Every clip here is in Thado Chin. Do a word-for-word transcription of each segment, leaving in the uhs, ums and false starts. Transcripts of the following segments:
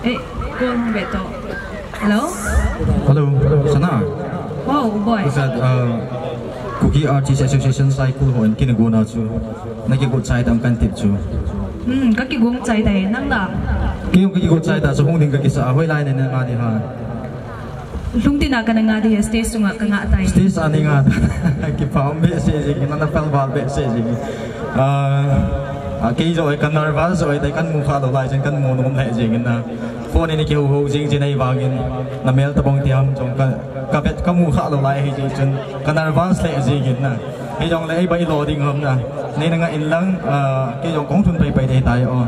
Eh, call hung ve to. Hello? Hello, Sana. Oh, boy. Is that, uh, Kuki Artists Association Saikul hon kinagon a chu. Nakigot chai tam kan tip chu. Hmm, kakigot chai tai, nang la. Kei jong kakigot chai ta, so hung ding kakisa, hoilai na na nga di ham. Lungdin a kana nga di, stage sunga kanga tai. Stage a nei nga ta. Kipah behseh jing, nana pel val behseh jing. Ah, ah, kei jong ka nervous jong tai, kamu kha lou lai chun kamu nom lheh jing na. Phone in kihou hou jing jing ahivangin, na mel tabang ti ham jong ka, ka vet kamu kha lou lai hi jing chun, ka nervous lheh jing na. Hijongle ei bai lo ding ham na. Nei na nga in lang, ah, kei jong kong thun pai pai ding tai o.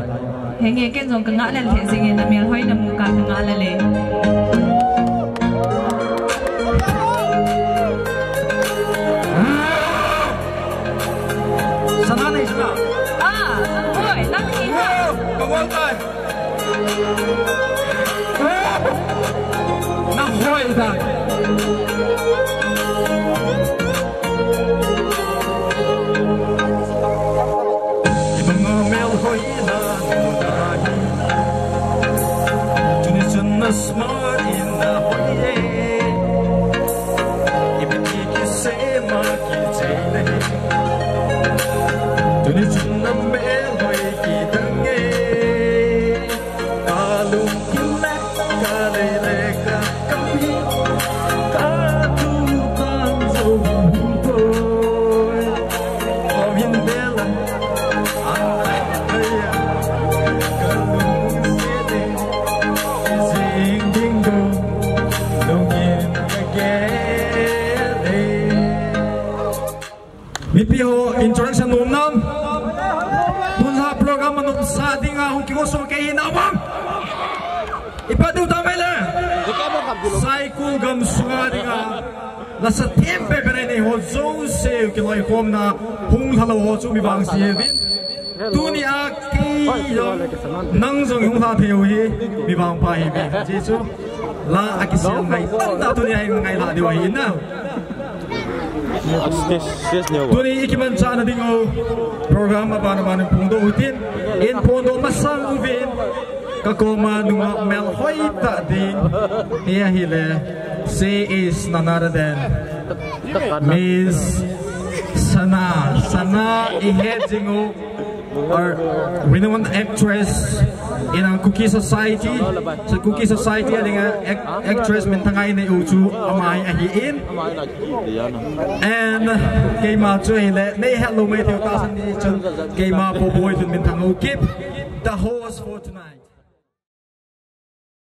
Henge, ken jong ka nga lel lheh jing e, na mel hoi na mu ka nga lel e. Sana nei sana. Ah, hoi, nang ni ha. Wow, ka wang kai. Nang hoi da. Ibanga mel hoi na nunai. Tuni chun na smart in na hoi e. Ibiti kisei ma kisei le. Tuni chun na mel hoi kidang e. Kalung kile, kalele ka kami, katu tang zo hum toi. Om hin bela, ai, ai, ai, kalung sele, zing ding dong, dong in kagele. Mipi ho introduction nom nam. Tunha program a nopsa dinga hung kigo so kei hi na bang. Ipa diu ta mai le. Saikul gamsunga dinga. Lasa thempe pe nei ho jouse kiloikhomna hung lhalou ho chu mi vangse uvin. Tunia kei jong, nang jong hung lha thei u hi, mi vangpha hi ve. Jesu, la akisel ngai, tamtah tunia hi ngai lha diu ahi na. Tuni i kimanchahna ding u, program aban aban phongdoh u hitin, in phongdoh masang uvin, ka koma nungah melhoi tah ding, hi ahile, she is none other than Miss Sana, Sana i het jing u, a renowned actress in a Kuki society. So Kuki society a dinga ac-, actress minthang a inei u chu ama hi ahin. And keima chu ahile, nei het lou mai thei u tahsan ding chun, keima Poboi Thun minthang u kip, the host for tonight.